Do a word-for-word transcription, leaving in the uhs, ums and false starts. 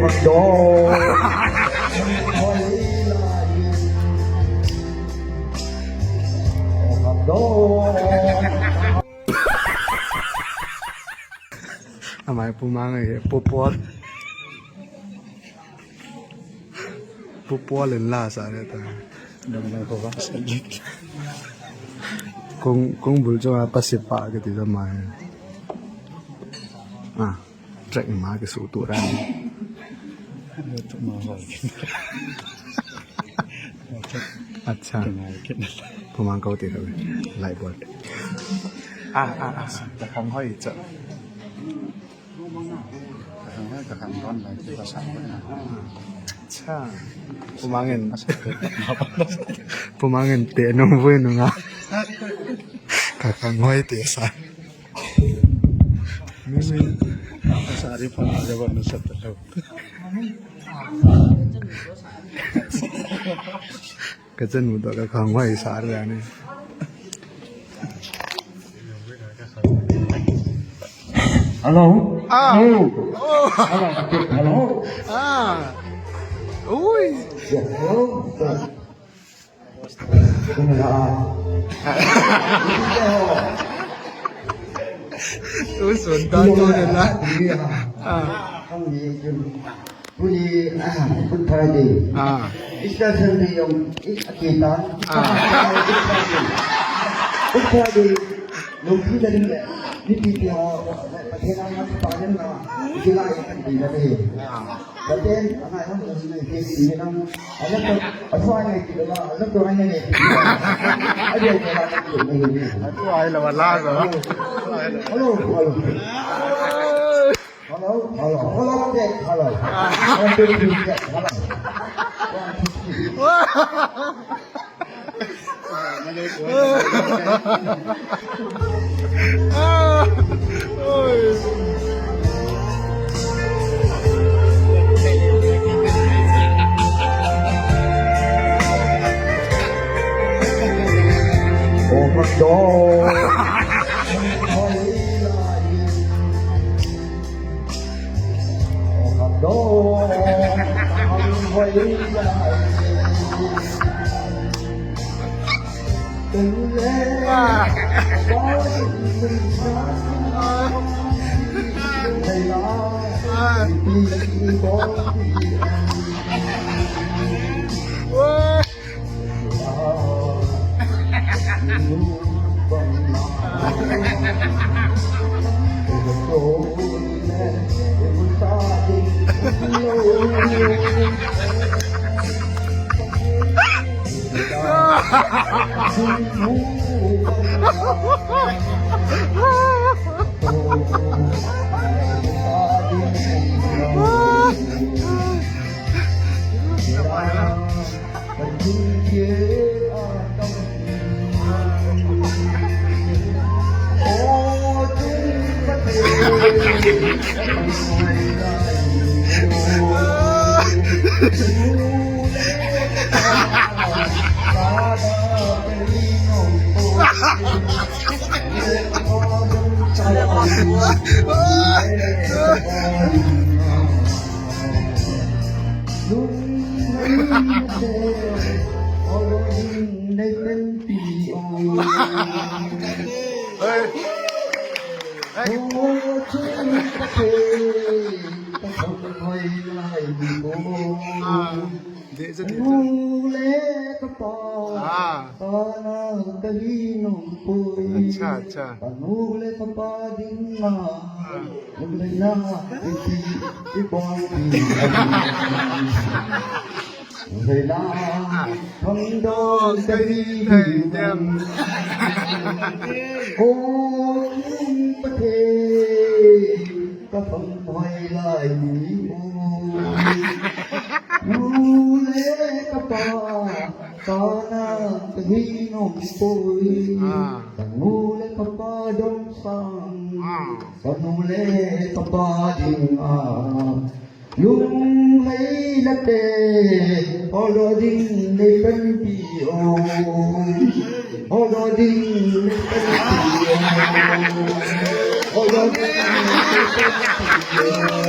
Amai pumang e, pupol. Pupol in la sa re ta. Dam lang ko ba sa jit. Kung, kung bul cho pa sipa ke ti sa mai. Ah. Track ma ke su tu ran. Acha. Pumang kau ti kau. Light board. Ah, ah, ah. Ka khang hoi cha. Ka khang hoi, ka khang don lai ti ka sa. Acha. Pumangin. Pumangin te nung vui nunga. Ka khang hoi te sa. Mimi. Sari pun ada warna satu. Ka chanu toh ka khang hoi sa ri a ni. Hello? Ah. Hello? Oh. Hello? Hello? Ah. Ui. Yes, hello? Usun ta tu de la. Ah. Tuni, ah, Good Friday. Ah. Easter Sunday jong, i, akita. Ah. Good Friday. Lungphi na ding le. Ni pi pi ho, Pathen a ngai pa den na. Kila i kan ding na de. Ah. Pathen, angai hon na ni pi pi na. Ala to, aswa ngai kila, ala to ngai ngai. Ajo kila na ni. Atu ai la wala go. Hello, hello. Hello, hello, hello, check, hello. One, two, three, check, hello. One, two, three. Oh my God. Ah, deh, deh, deh. Ah. Acha, acha. Ka na ka hi nom poi. Ah. Ka nu le ka pa dong sang. Ah. Ka nu le ka pa ding a. Lung lei la te. Olo ding le pen pi o. Olo ding le pen pi o. Olo ding le pen pi o.